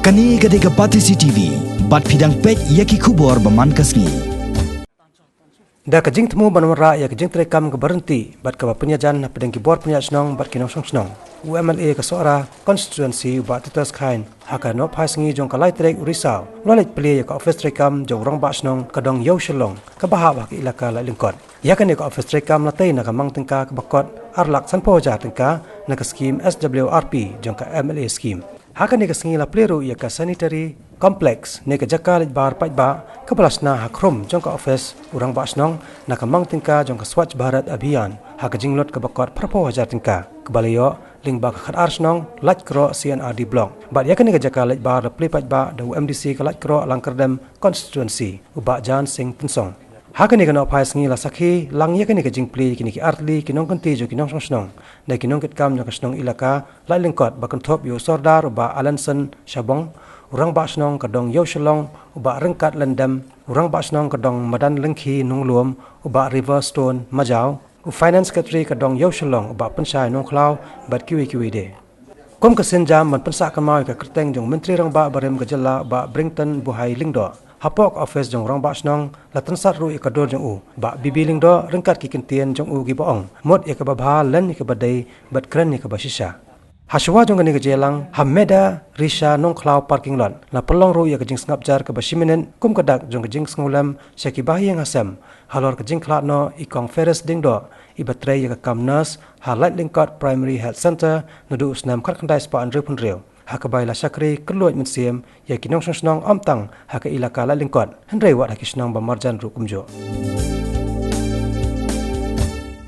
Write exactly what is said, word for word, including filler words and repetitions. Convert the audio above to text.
Kane ka dei ka Batesi T V, bad phi dang peit ïa ki khubor ba man ka sngi. Da ka jingthmu ban wanrah ïa ka jingtrei kam kaba ryntih bad kaba pynïajan hapdeng ki bor pynïaid shnong bad ki nongshong shnong, u M L A ka Sohra Constituency, u Bah Titus Chyne, ha ka nohphai sngi jong ka lai tarik u Risaw, u la leit plie ïa ka office treikam jong u Rangbah Shnong ka Dong Ïew Shillong, kaba hap ha ka ilaka Laitlyngkot. Ïa kane ka office treikam la tei na ka mang tyngka kaba kot ar lak sanphew hajar tyngka na ka skim S W R P jong ka M L A scheme. Ha kane ka sngi la plie ruh ïa ka sanitary complex ne ka jaka leit bar paidbah kaba la shna ha khrum jong ka office u Rangbah Shnong na ka mang tyngka jong ka Swachh Bharat Abhiyan ha ka jinglut kaba kot phraphew hajar tyngka, kaba la ïoh lyngba ka khatar shnong Laitkroh C and R D Block. Bad ïa kane ka jaka leit bar la plie paidbah da u M D C ka Laitkroh Langkyrdem Constituency, u Bah Jan Singh Tynsong. Ha kane ka nohphai sngi la sakhi lang ïa kane ka jingplie ïa kine ki artylli ki nongkynti jong ki nongshong shnong, da ki nongkitkam jong ka shnong ilaka Laitlyngkot, ba kynthup ïa u Sordar u Bah Alanson Shabong, u Rangbah Shnong ka Dong Ïew Shillong u Bah Ryngkat Lyndem, u Rangbah Shnong ka Dong Madan Lyngkhi Nonglum u Bah Riverstone Majaw, u Finance Secretary ka Dong Ïew Shillong u Bah Pynshai Nongkhlaw, bad kiwei kiwei de. Kum ka sienjam ban pynsah kynmaw ïa ka kyrteng jong u Myntri Rangbah barim ka jylla u Bah Brington Buhai Lyngdoh, hapoh ka office jong u Rangbah Shnong la tynsat ruh ïa ka dur jong u Bah B B Lyngdoh ryngkat ki kyntien jong u kiba ong: Mut ïa kaba bha, len ïa kaba dei, bad kren ïa kaba shisha. Hashuwa jong kane ka jingïalang ha Meda Risha Nongkhlaw parking lot, la pynlong ruh ïa ka jingsngap jar kaba shi minit kum ka dak jong ka jingsngewlem sha ki bahaïing hasem halor ka jingkhlad noh i Kong Ferris Lyngdoh, iba trei ïa ka kam nurse ha Laitlyngkot Primary Health Centre naduh u snem khatkhyndai spah hynriewphew hynriew, ha kaba i la shakri kylluid mynsiem ïa ki nongshong shnong ym tang ha ka ilaka Laitlyngkot, hynrei wat ha ki shnong ba marjan ruh kumjuh.